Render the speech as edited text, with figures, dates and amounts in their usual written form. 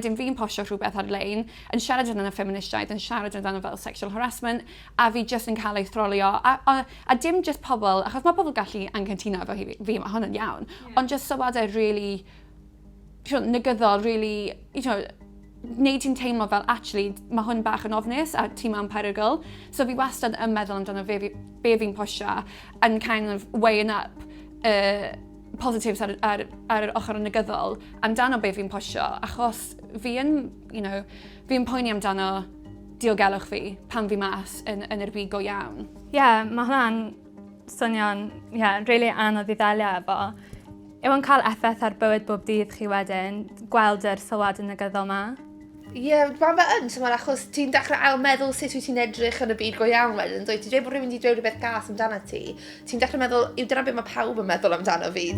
Wedyn fi'n postio rhywbeth ar-lein yn siarad amdano ffeministiaeth, yn siarad amdano fel sexual harassment, a fi jyst yn cael ei throlio. A, a, a dim jyst pobl, achos mae pobl gallu anghytuno efo hi, fi, mae hwn yn iawn, yeah. Ond jyst sylwadau really you know, negyddol, really, you know, wneud ti'n teimlo fel, actually, mae hwn bach yn ofnus a ti mewn perygl. So fi wastad yn meddwl amdano fe, be fi'n postio yn kind of weighing up positives ar yr ochr negyddol amdano be fi'n postio, achos fi yn, you know, fi'n poeni amdano diogelwch fi pan fi mas yn yr byd go iawn. Ie, yeah, mae hwnna'n swnio'n yeah, really anodd i ddelio efo. Yw o'n cael effaith ar bywyd bob dydd chi wedyn, gweld yr sylwadau negyddol 'ma? Ie, yeah, mae fe yn, ti'n achos ti'n dechrau ail meddwl sut wyt ti'n edrych yn y byd go iawn wedyn, dwyt? Ti'n dweud bod rhywun wedi dweud rhywbeth gas amdano ti, ti'n dechrau meddwl, yw dyna beth mae pawb yn meddwl amdano fi?